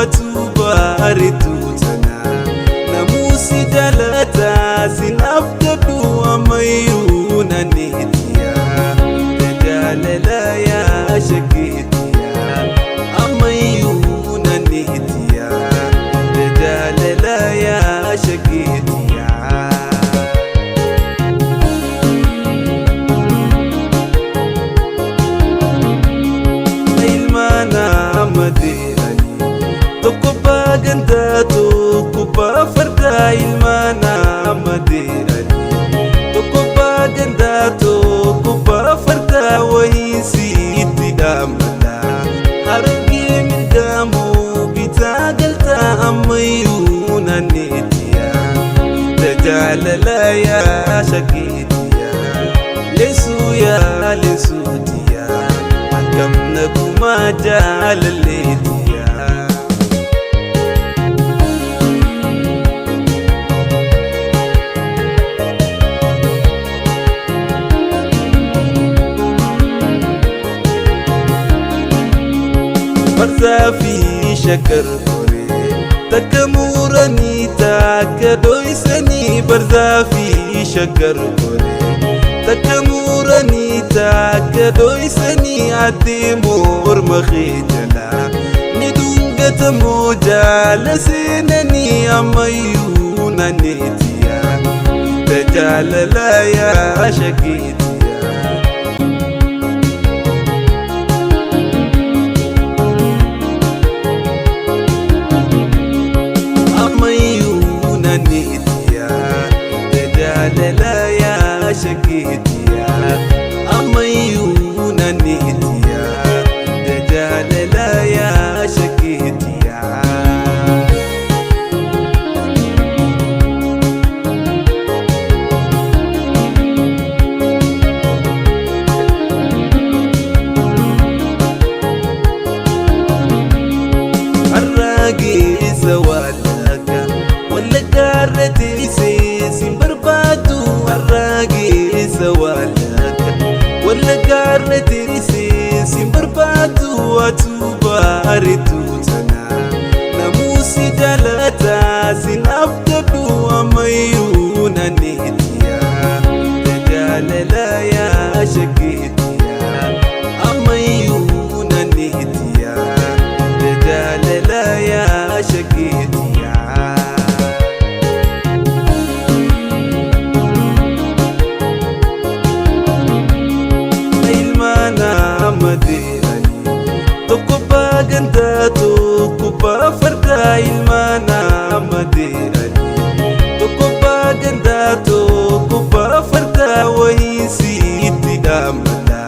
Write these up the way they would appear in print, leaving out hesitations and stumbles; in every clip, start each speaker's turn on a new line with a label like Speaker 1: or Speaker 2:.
Speaker 1: atu baaritu tana. Namusi jaalata sinaaf dadhu ammayyuu naneetiya. Jaalala yaa shakeetiya ammayyuu naneetiya. Jaalala yaa shakeetiya. Ilmaana madeerani tokko baagantaa tokko baafardaa ilmaana madeerani tokko baagantaa tokko baafardaa wayii sitti dhaammata harargee mirgaamoo bitaa galtaa ammayyuu naanneetiya tajaalala yaa shakeetiya leessuu yaa leessuutiya akkam nagumaa jaalalleetiya. Marsaa fi shakkar koree takka muuranii takka dhoysanii barzaa fi shakkar koree takka muuranii takka dhoysanii addee morma kee jalaa ni dhungatamoo jaala seenanii ammayyuu naneetiya tajaalala yaa shakeetiya. Ammayyuu naneetiya jaalala yaa shakeetiya ammayyuu naneetiya jaalala yaa shakeetiya. Harraageessa wallagga wallagga irra teessee sin barbaadu harraageessa wallagga wallagga irra teessee sin barbaadu atu baaritu tana namusi jaalata sinaaf dadhu ammayyuu naneetiya jaalala yaa shakeetiya ammayyuu naneetiya. Jaalala yaa shakeetiya. Ilmaana madeerani tokko baagantaa tokko baafardaa ilmaana madeerani tokko baagantaa tokko baafardaa wayii sitti dhaammata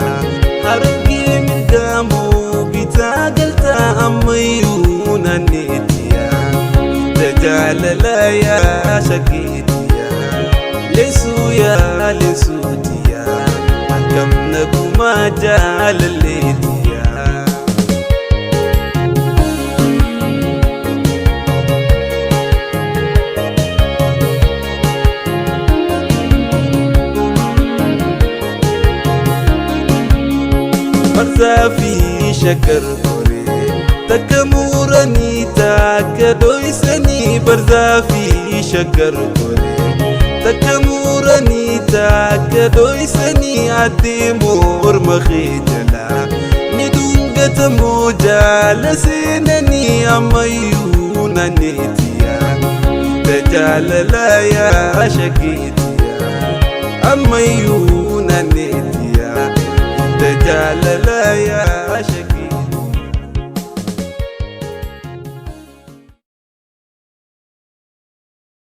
Speaker 1: harargee mirgaamoo bitaa galtaa ammayyuu naanneetiya jaalala yaa shakeetiya leessuu yaa leessuutiya akkam nagumaa jaalalleetiya. Marsaa fi shakkar koree takka muuranii takka dhoysanii barzaa fi shakkar koree takka muuranii takka dhoysanii addee morma kee jalaa ni dhungatamoo jaala seenanii ammayyuu naneetiya jaalala yaa shakeetiya ammayyuu naneetiya jaalala yaa.